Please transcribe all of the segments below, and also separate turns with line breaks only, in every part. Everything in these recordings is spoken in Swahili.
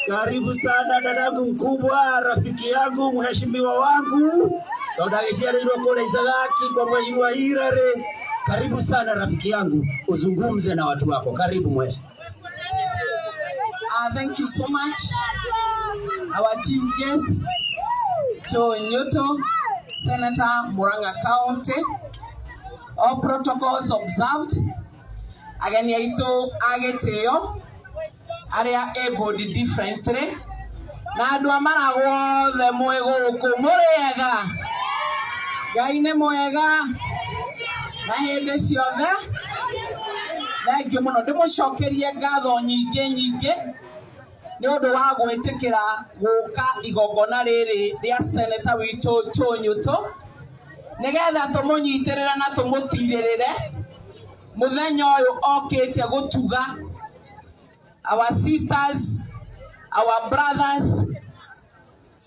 Karibu sana dadangu mkubwa, rafiki yangu, mheshimiwa wangu, tondu agĩciarĩirwo kũrĩa Icagaki kwa mheshimiwa Irare. Karibu sana rafiki yangu, uzungumze na watu wako. Karibu mwe.
Thank you so much. Our chief guest, Joe Nyutu, Senator, Murang'a County. All protocols observed. Ageni aitũ a gĩtĩo arĩa abled differently na andũ a Maragwa othe mwĩ gũkũ, mũrĩega? Ngai nĩ mwega na hĩndĩ ciothe. Thank you mũno. Ndĩmũcokerie ngatho nyingĩ nyingĩ nĩ ũndũ wa gwĩtĩkĩra gũka igongona rĩrĩ rĩa seneta witũ Joe Nyutu, nĩgetha tũmũnyitĩrĩre na tũmũtirĩrĩre mũthenya ũyũ okĩte gũtuga our sisters, our brothers,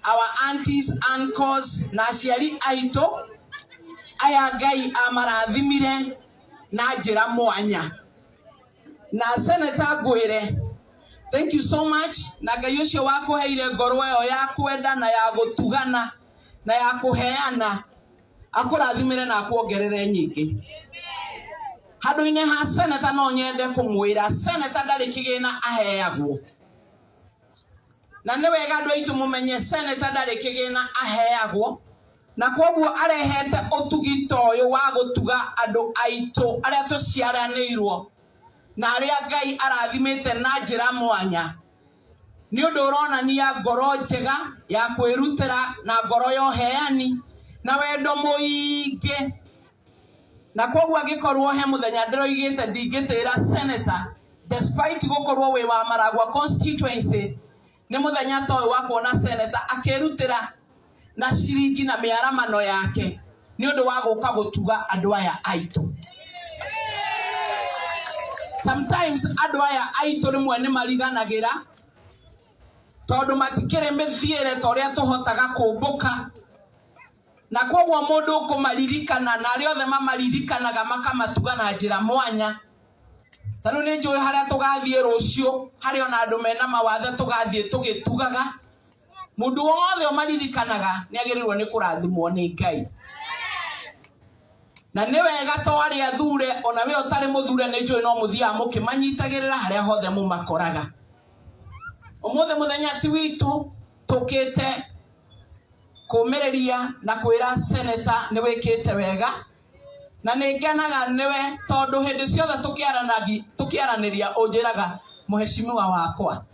our aunties, uncles na aciari aitũ aya Ngai amarathimire na njĩra mwanya. Na seneta, ngwĩre thank you so much, na Ngai ũcio wakũheire ngoro ĩyo ya kwenda na ya gũtugana na ya kũheana akũrathimĩre na akuongerere nyingĩ. Handũ-inĩ ha seneta, no nyende kũmwĩra seneta ndarĩ kĩgĩna aheagwo, na nĩ wega andũ aitũ mũmenye seneta ndarĩ kĩgĩna aheagwo, na koguo arehete ũtugi ta ũyũ wa gũtuga andũ aitũ arĩa tũciaranĩirwo na arĩa Ngai arathimĩte na njĩra mwanya, nĩ ũndũ ũronania ngoro njega ya kwĩrutĩra na ngoro ya ũheani na wendo mũingĩ. Na koguo angĩkorwo he mũthenya ndĩroigĩte ndingĩtĩra senator, despite gũkorwo wĩ wa Maragwa constituency, nĩ mũthenya ta ũyũ wa kuona senator akĩrutĩra na ciringi na mĩaramano yake nĩ ũndũ wa gũka gũtuga andũ aya aitũ. Sometimes andũ aya aitũ rĩmwe nĩ mariganagĩra tondũ matikĩrĩ mĩthiĩre ta ũrĩa tũhotaga kũmbũka, na koguo mũndũ ũkũmaririkana na arĩa othe mamaririkanaga makamatuga na njĩra mwanya. Ta rĩu nĩ njũĩ harĩa tũgathiĩ rũciũ, harĩ ona andũ mena mawathe tũgathiĩ tũgĩtugaga. Mũndũ wothe ũmaririkanaga nĩ agĩrĩirwo nĩ kũrathimwo nĩ Ngai, na nĩ wega to arĩa athure, ona we ũtarĩ mũthure nĩ njũĩ no mũthiaga mũkĩmanyitagĩrĩra harĩa hothe mũmakoraga. Ũmũthĩ mũthenya ti witũ, tũkĩte kũmĩrĩria na kwĩra seneta nĩ wĩkĩte wega, na nĩ ngenaga nĩwe tondũ hĩndĩ ciothe tũkĩaranĩria ũnjĩraga mũheshimiwa wakwa,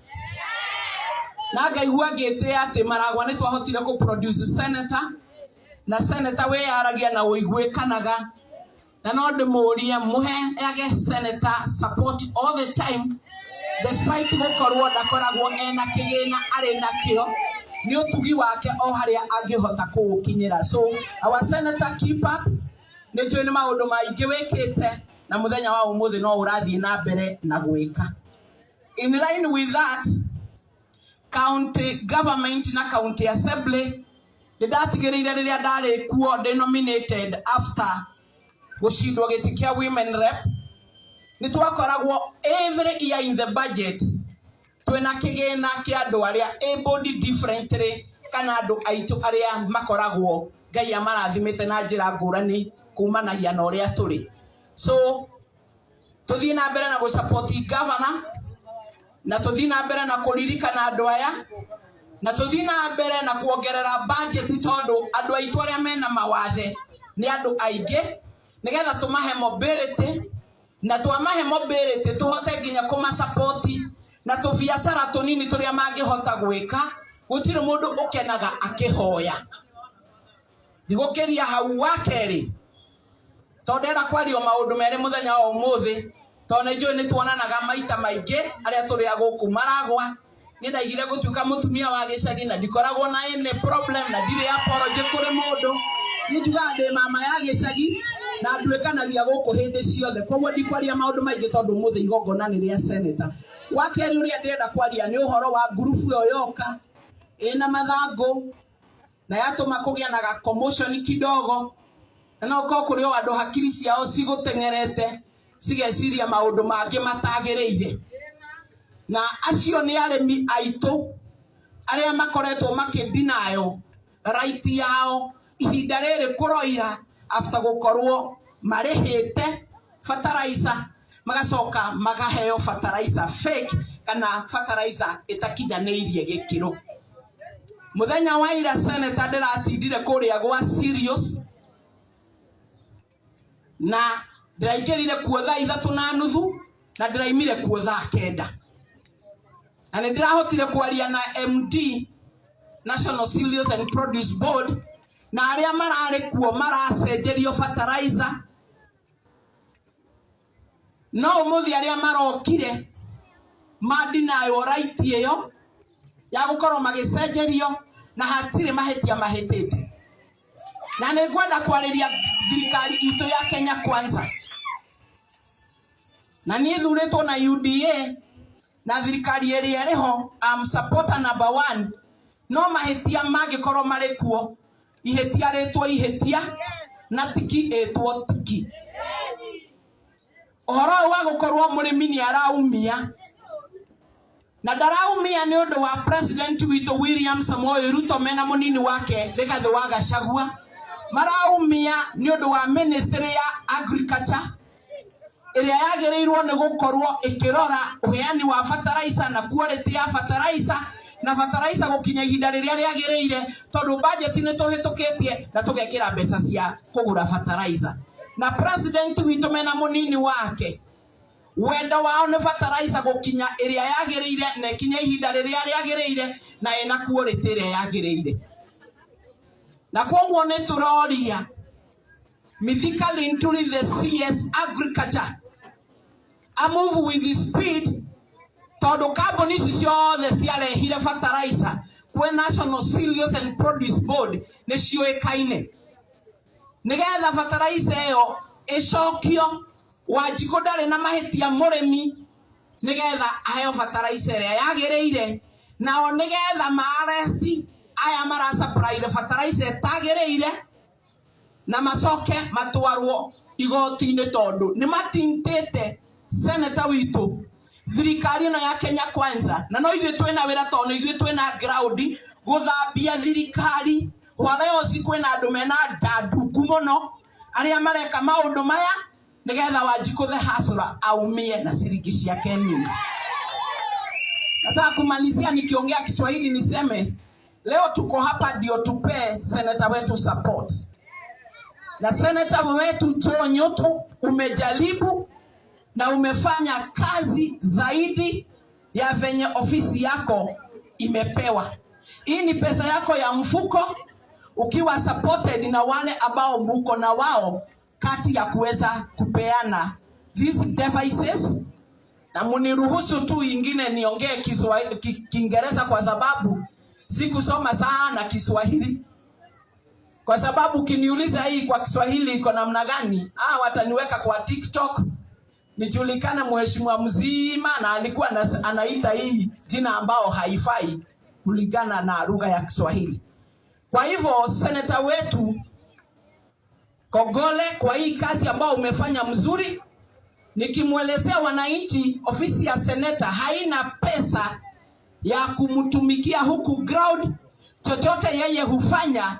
na ngaigua ngĩtĩĩa atĩ Maragwa nĩ twahotire kũ produce senator, na senator wĩyaragia na ũiguĩkanaga. Na no ndĩmũrie mũheage senator support all the time, despite gũkorwo ndakoragwo ena kĩgĩna arĩ nakĩo, nĩ ũtugi wake o harĩa angĩhota kũũkinyĩra. So our senator, keep up. Nĩ njũĩ nĩ maũndũ maingĩ wĩkĩte, na mũthenya wa ũmũthĩ no ũrathiĩ na mbere na gwĩka. In line with that, county government na county assembly, nĩ ndatigĩrĩire rĩrĩa ndarĩ kuo ndĩ nominated after gũcindwo gĩtĩ kĩa women rep, nĩ twakoragwo every year in the budget twĩna kĩgĩna kĩa andũ arĩa abled differently, kana andũ aitũ arĩa makoragwo Ngai amarathimĩte na njĩra ngũrani kumanagia na ũrĩa tũrĩ. So tũthiĩ na mbere na gũ-support governor, na tũthiĩ na mbere na kũririkana andũ aya, na tũthiĩ na mbere na kuongerera budget, tondũ andũ aitũ arĩa mena mawathe nĩ andũ aingĩ, nĩgetha tũmahe mobility, na twamahe mobility tũhote nginya kũmasupport na tũbiacara tũnini tũrĩa mangĩhota gwĩka. Gũtirĩ mũndũ ũkenaga akĩhoya. Ndigũkĩria hau. Wa kerĩ, tondũ ndĩrenda kwaria maũndũ merĩ mũthenya wa ũmũthĩ, tondũ nĩ njũĩ nĩ tuonanaga maita maingĩ arĩa tũrĩ a gũkũ Maragwa. Niĩ ndaigire gũtuĩka mũtumia wa gĩcagi na ndikoragwo na any problem, na ndirĩ apology kũrĩ mũndũ. Niĩ njugaga ndĩ mama ya gĩcagi. Na nduĩkanagia gũkũ hĩndĩ ciothe, koguo ndikwaria maũndũ maingĩ tondũ ũmũthĩ igongona nĩ rĩa senator. Wa kerĩ ũrĩa ndĩrenda kwaria nĩ ũhoro wa ngurubu ĩyo yoka ĩna mathangũ na yatũma kũgĩa na ga commotion kidogo, na no korwo kũrĩ o andũ hakiri ciao cigũteng'erete cigeciria maũndũ mangĩ matagĩrĩire. Na acio nĩ arĩmi aitũ arĩa makoretwo makĩndinayo right yao ihinda rĩrĩ kũroira after gũkorwo marĩhĩte fertilizer, magacoka makaheo fertilizer fake kana fertilizer ĩtakinyanĩirie gĩkĩro. Muthenya wa ira, senator, ndĩratindire kũrĩa gwa Sirius na ndĩraingĩrire kuo thaa 3:30 na ndĩraimire kuo thaa 9, na nĩ ndĩrahotire kwaria na MD, National Cereals and Produce Board, na arĩa mararĩ kuo maracenjerio fertilizer. No ũmũthĩ arĩa marokire mandinayo right ĩyo ya gũkorwo magĩcenjerio, na hatirĩ mahĩtia mahĩtĩte. Na nĩ ngwenda kwarĩria thirikari itũ ya Kenya Kwanza, na niĩ thurĩtwo na UDA na thirikari ĩrĩa ĩrĩho, am supporter number one. No mahĩtia mangĩkorwo marĩ kuo, ihĩtia rĩtwo ihĩtia na tiki ĩtwo tiki. Ũhoro ũyũ wa gũkorwo mũrĩmi nĩ araumia, na ndaraumia nĩ ũndũ wa president witũ William Samoei Ruto mena mũnini wake Rigathĩ wa Gachagua, maraumia nĩ ũndũ wa ministry ya agriculture ĩrĩa yagĩrĩirwo nĩ gũkorwo ĩkĩrora ũheani wa fertilizer na quality ya fertilizer na fertilizer gũkinya ihinda rĩrĩa rĩagĩrĩire, tondũ budget nĩ tũhĩtũkĩtie na tũgekĩra mbeca cia kũgũra fertilizer. Na president witũ mena mũnini wake, wendo wao nĩ fertilizer gũkinya ĩrĩa yagĩrĩire na ĩkinye ihinda rĩrĩa rĩagĩrĩire na ĩna quality ĩrĩa yagĩrĩire. Na koguo nĩ tũroria Mithika Linturi, the CS Agriculture, a move with speed, tondũ kambuni ici ciothe ciarehire fertilizer kwĩ National Cereals and Produce Board nĩ ciũĩkaine, nĩgetha fertilizer ĩyo ĩcokio. Wanjikũ ndarĩ na mahĩtia, mũrĩmi nĩgetha aheo fertilizer ĩrĩa yagĩrĩire, nao nĩgetha maaresti aya marasupplyire fertilizer ĩtagĩrĩire na macoke matwarwo igoti-inĩ, tondũ nĩ matintĩte senator witũ, thirikari ĩno ya Kenya Kwanza. Na no ithuĩ twĩna wĩra, tondũ nĩ ithuĩ twĩna ground gũthambia thirikari. Waleoci kwĩna andũ mena ndandungu mũno arĩa mareka maũndũ maya nĩgetha Wanjikũ the hustler aumie na ciringi ciake nini. Nataka kumalizia nikiongea Kiswahili, niseme leo tuko hapa ndio tupee seneta wetu support. Na seneta wetu Joe Nyutu, umejaribu na umefanya kazi zaidi ya venye ofisi yako imepewa. Hii ni pesa yako ya mfuko, ukiwa supported na wale ambao muko na wao kati ya kuweza kupeana these devices. Na muniruhusu tu ingine niongee Kiswahili, Kiingereza, kwa sababu sikusoma sana Kiswahili, kwa sababu ukiniuliza hii kwa Kiswahili iko namna gani, wataniweka kwa TikTok nijulikane mheshimiwa mzima, na alikuwa anaita hii jina ambao haifai kulingana na lugha ya Kiswahili. Kwa hivyo, seneta wetu, kongole kwa hii kazi ambao umefanya mzuri. Nikimwelezea wananchi, ofisi ya seneta haina pesa ya kumtumikia huku ground. Chochote yeye hufanya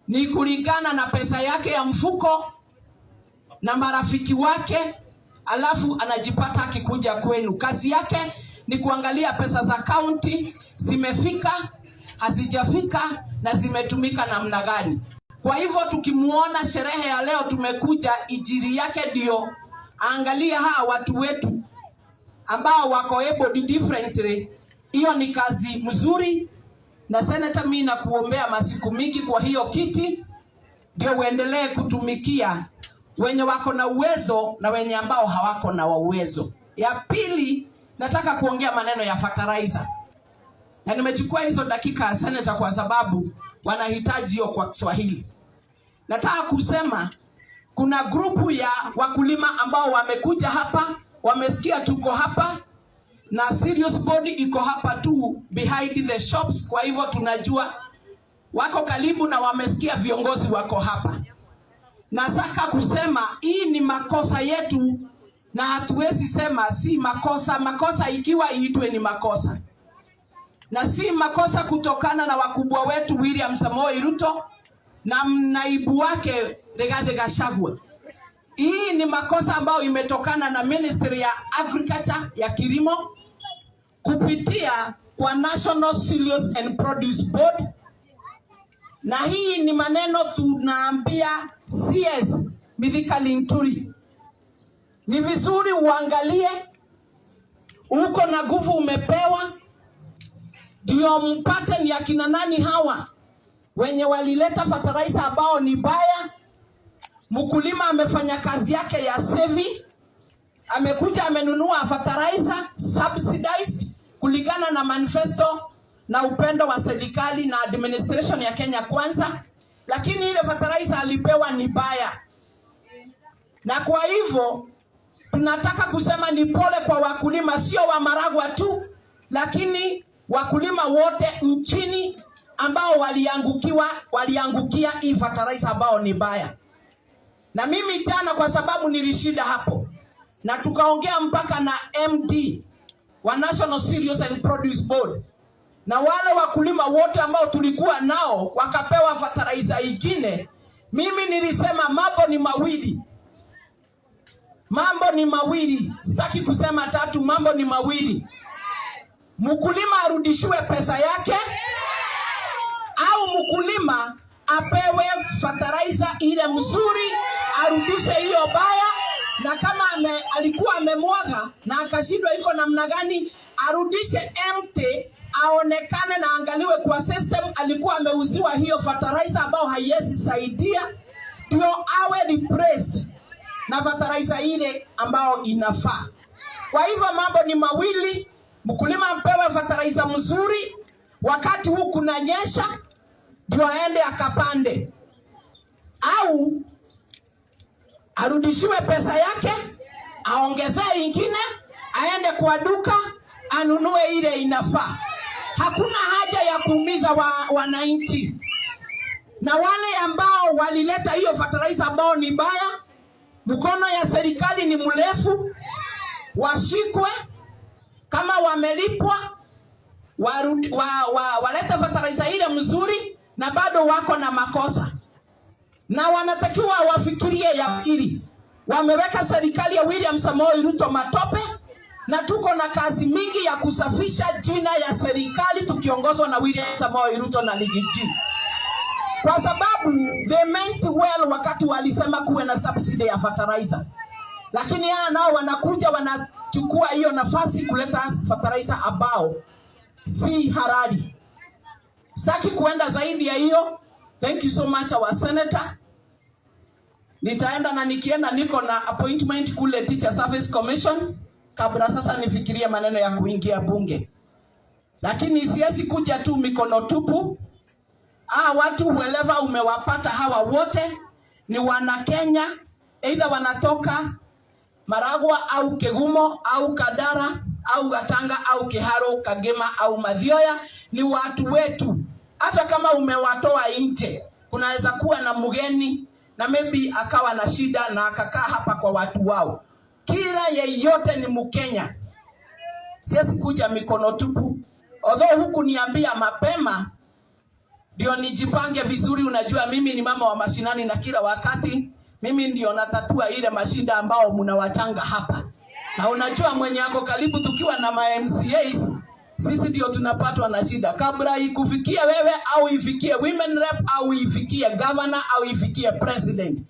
ni kulingana na pesa yake ya mfuko na marafiki wake, alafu anajipata akikuja kwenu. Kazi yake ni kuangalia pesa za kaunti zimefika, hazijafika na zimetumika namna gani. Kwa hivyo tukimuona sherehe ya leo tumekuja ijiri yake ndio angalie hawa watu wetu ambao wako able differently. Hiyo ni kazi mzuri, na senator, mimi nakuombea masiku mingi kwa hiyo kiti, ndio uendelee kutumikia wenye wako na uwezo na wenye ambao hawako na uwezo. Ya pili, nataka kuongea maneno ya fertilizer, na nimechukua hizo dakika, senator, kwa sababu wanahitaji hiyo kwa Kiswahili. Nataka kusema Kuna group ya wakulima ambao wamekuja hapa, wamesikia tuko hapa na Cereals Board iko hapa tu behind the shops, kwa hivyo tunajua wako karibu na wamesikia viongozi wako hapa. Nataka kusema hii ni makosa yetu, na hatuwezi sema si makosa. Makosa ikiwa iitwe ni makosa, na si makosa kutokana na wakubwa wetu William Samoei Ruto na naibu wake Rigathi Gachagua. Hii ni makosa ambayo imetokana na Ministry ya Agriculture, ya kilimo, kupitia kwa National Cereals and Produce Board, na hii ni maneno tunaambia CS Mithika Linturi, ni vizuri uangalie, uko na nguvu umepewa, ndio mpate ni akina nani hawa wenye walileta fertilizer ambao ni baya. Mkulima amefanya kazi yake ya savvy, amekuja amenunua fertilizer subsidized kulingana na manifesto na upendo wa serikali na administration ya Kenya Kwanza, lakini ile fertilizer alipewa ni baya, na kwa hivyo tunataka kusema ni pole kwa wakulima, sio wa Maragwa tu, lakini wakulima wote nchini ambao waliangukia hii fertilizer ambao ni baya. Na mimi jana, kwa sababu nilishinda hapo na tukaongea mpaka na MD wa National Cereals and Produce Board na wale wakulima wote ambao tulikuwa nao wakapewa fertilizer ingine. Mimi nilisema mambo ni mawili, mambo ni mawili, sitaki kusema tatu, mambo ni mawili: mkulima arudishiwe pesa yake au mkulima apewe fertilizer ile mzuri, arudishe hiyo baya, na kama alikuwa amemwaga na akashindwa iko namna gani, arudishe empty, aonekane na angaliwe kwa system alikuwa ameuziwa hiyo fertilizer ambayo haiwezi saidia, ndio awe replaced na fertilizer ile ambayo inafaa. Kwa hivyo mambo ni mawili, mkulima ampewe fertilizer mzuri wakati huu kunanyesha, ndio aende akapande, au arudishiwe pesa yake, aongezee ingine, aende kwa duka anunue ile inafaa. Hakuna haja ya kuumiza wananchi. Na wale ambao walileta hiyo fertilizer ambao ni baya, mkono ya serikali ni mrefu, washikwe kama wamelipwa, walete fertilizer ile mzuri, na bado wako na makosa na wanatakiwa wafikirie ya pili. Wameweka serikali ya William Samoei Ruto matope, na tuko na kazi mingi ya kusafisha jina ya serikali tukiongozwa na William Samoei Ruto na Riggy G, kwa sababu they meant well wakati walisema kuwe na subsidy ya fertilizer, lakini hao nao wanakuja wanachukua hiyo nafasi kuleta fertilizer ambao si halali. Sitaki kuenda zaidi ya hiyo. Thank you so much, our senator. Nitaenda na nikienda niko na appointment kule Teacher Service Commission kabla sasa nifikirie maneno ya kuingia bunge, lakini siwezi kuja tu mikono tupu. Watu wherever umewapata hawa wote ni wana Kenya, either wanatoka Maragwa au Kigumo au Kandara au Gatanga au Kiharu, Kagema au Mathioya, ni watu wetu. Hata kama umewatoa nje, kunaweza kuwa na mgeni na maybe akawa na shida na akakaa hapa kwa watu wao. Kila yeyote ni Mkenya. Siwezi kuja mikono tupu. Although huku niambia mapema ndio nijipange vizuri. Unajua mimi ni mama wa mashinani na kila wakati mimi ndio natatua ile mashida ambao mnawachanga hapa. Na unajua mwenye ako karibu, tukiwa na ma MCAs sisi ndio tunapatwa na shida kabla ikufikie wewe au ifikie women rep au ifikie governor au ifikie president.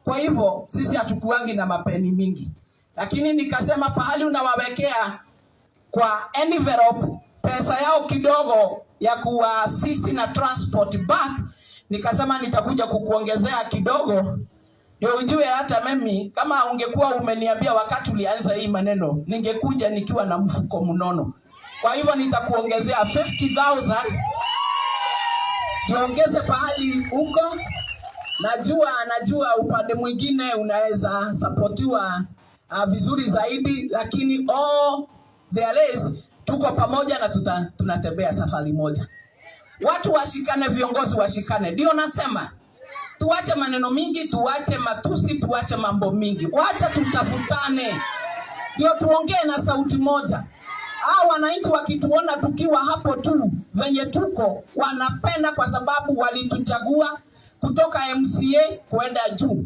Kwa hivyo sisi hatukuangi na mapeni mingi, lakini nikasema pahali unawawekea kwa envelope pesa yao kidogo ya kuassist na transport back, nikasema nitakuja kukuongezea kidogo ndio ujue hata mimi kama ungekuwa umeniambia wakati ulianza hii maneno, ningekuja nikiwa na mfuko mnono. Kwa hivyo nitakuongezea 50,000 niongeze pahali huko, Najua upande mwingine unaweza sapotiwa vizuri zaidi, lakini all there is, tuko pamoja na tunatembea safari moja. Watu washikane, viongozi washikane. Ndio nasema tuache maneno mingi, tuache matusi, tuache mambo mingi, wacha tutafutane, ndio tuongee na sauti moja. Hao wananchi wakituona tukiwa hapo tu venye tuko, wanapenda kwa sababu walituchagua kutoka MCA kwenda juu,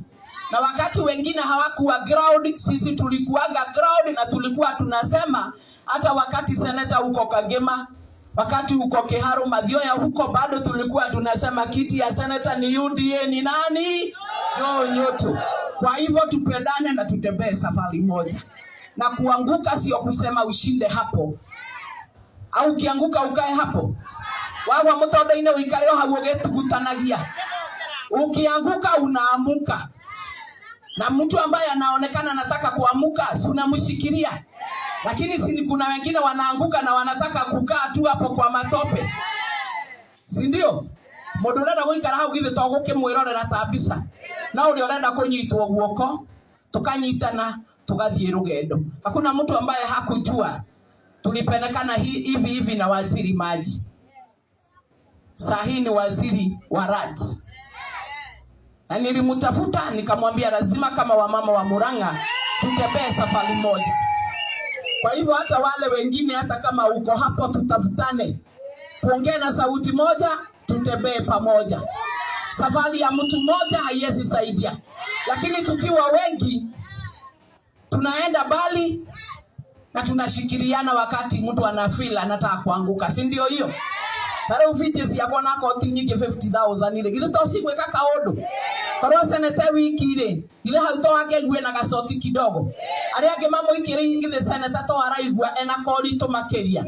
na wakati wengine hawakuwa ground, sisi tulikuwaga ground na tulikuwa tunasema hata wakati seneta huko Kagema, wakati huko Kiharu Mathioya huko, bado tulikuwa tunasema kiti ya seneta ni UDA ni nani? Joe Nyutu. Kwa hivyo tupendane na tutembee safari moja, na kuanguka sio kusema ushinde hapo, au ukianguka ukae hapo wagwa mutondo-inĩ ũikare o hau ũgĩtugutanagia. Ukianguka unaamuka, na mtu ambaye anaonekana anataka kuamuka, si unamshikilia? Lakini si kuna wengine wanaanguka na wanataka kukaa tu hapo kwa matope, si ndio? Mundu urenda guikara hau githĩ to gũkĩmwĩrorera ta mbica, na ũrĩa ũrenda kũnyitwo guoko tukanyitana tugathiĩ rũgendo. Hakuna mtu ambaye hakujua tulipelekana hivi hivi na waziri maji. Saa hii ni waziri wa RAT, na nilimtafuta nikamwambia lazima kama wamama wa Murang'a tutembee safari moja. Kwa hivyo hata wale wengine, hata kama uko hapo, tutafutane, tuongee na sauti moja, tutembee pamoja. Safari ya mtu mmoja haiwezi saidia, lakini tukiwa wengi tunaenda mbali na tunashikiliana wakati mtu anafeel anataka kuanguka, si ndio hiyo? Ta rĩu biti ciakwa na koti nyingĩ 50,000 rĩ, githĩ to cigwĩka kaũndũ? Korwo seneta wiki rĩ, githĩ hau to akeigue na gacoti kidogo? Arĩa angĩ mamũikĩrĩire, githĩ seneta to araigua ena koritũ makĩria?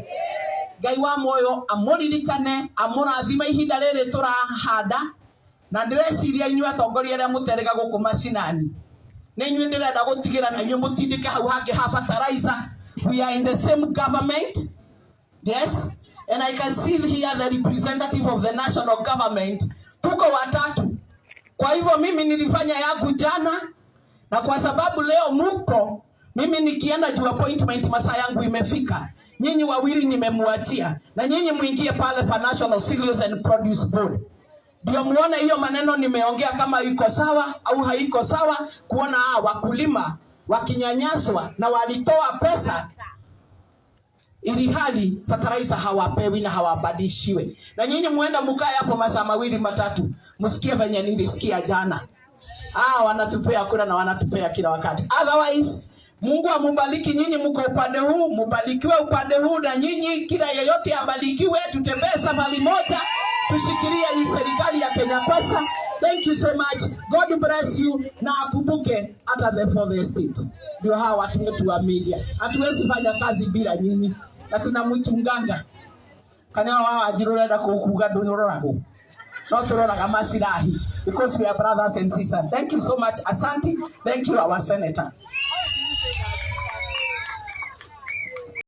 Ngai wa muoyo amũririkane, amũrathime ihinda rĩrĩ tũrahanda, na ndĩreciria inyuĩ atongoria arĩa mũterega gũkũ macinani, nĩ inyuĩ ndĩrenda gũtigĩra na inyuĩ mũtindĩke hau hangĩ ha fertilizer. We are in the same government. Yes, and I can see here the representative of the national government. Tuko watatu. Kwa hivyo mimi nilifanya yangu jana, na kwa sababu leo muko, mimi nikienda juu appointment masaa yangu imefika. Nyinyi wawili nimemuachia, na nyinyi muingie pale pa National Cereals and Produce Board ndio muone hiyo maneno nimeongea kama iko sawa au haiko sawa, kuona hawa wakulima wakinyanyaswa na walitoa pesa ili hali fertilizer hawapewi na hawabadilishiwe. Na nyinyi muenda mukae hapo masaa mawili matatu, msikie venye nilisikia jana. Ah, wanatupea kura na wanatupea kila wakati. Otherwise, Mungu amubariki nyinyi, mko upande huu, mubarikiwe upande huu, na nyinyi kila yeyote abarikiwe. Tutembee safari moja, tushikilie hii serikali ya Kenya Kwanza. Thank you so much. God bless you na akumbuke hata the fourth estate. Ndio hawa watu wetu wa media. Hatuwezi fanya kazi bila nyinyi na tunamchunganga. Kana wa Wanjiru urenda kukuga ndũroragwo, no turoraga masilahi because we are brothers and sisters. Thank you so much. Asante. Thank you, our senator.